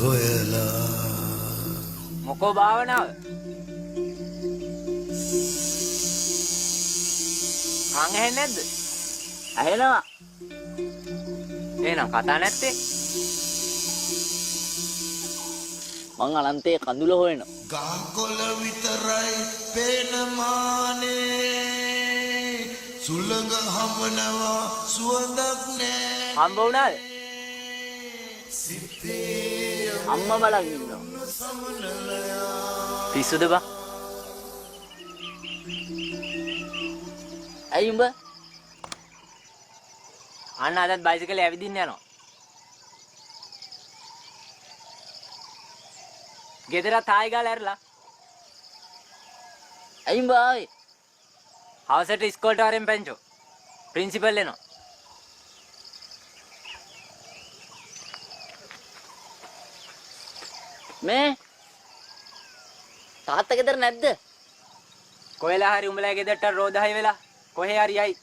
හොයලා. මොකෝ භාවනාව? කන් ඇහෙන්නේ නැද්ද? ඇහෙනවා. එහෙනම් කතා නැත්තේ? මං අනන්තයේ කඳුල හොයනවා. ගහකොළ විතරයි පේන මානේ, සුළඟ හමනවා සුවඳක් නෑ. හම්බ වුණාද? සිතේ අම්මා බලන් ඉන්නවා. සමනලයා. පිස්සුද බං? ඇයි උඹ? අන්න අදත් බයිසිකලේ ඇවිදින්න යනවා. ගෙදරත් ආයි ගාලා ඇරලා. ඇයි උඹ ආවේ? හවසට ඉස්කෝලේට වරෙන් පැංචෝ. ප්‍රින්සිපල් එනවා. මේ තාත්තා ගෙදර නැද්ද? කොහෙලා හරි උඹලා ගෙදරට රෝද හයි වෙලා කොහේ හරි යයි.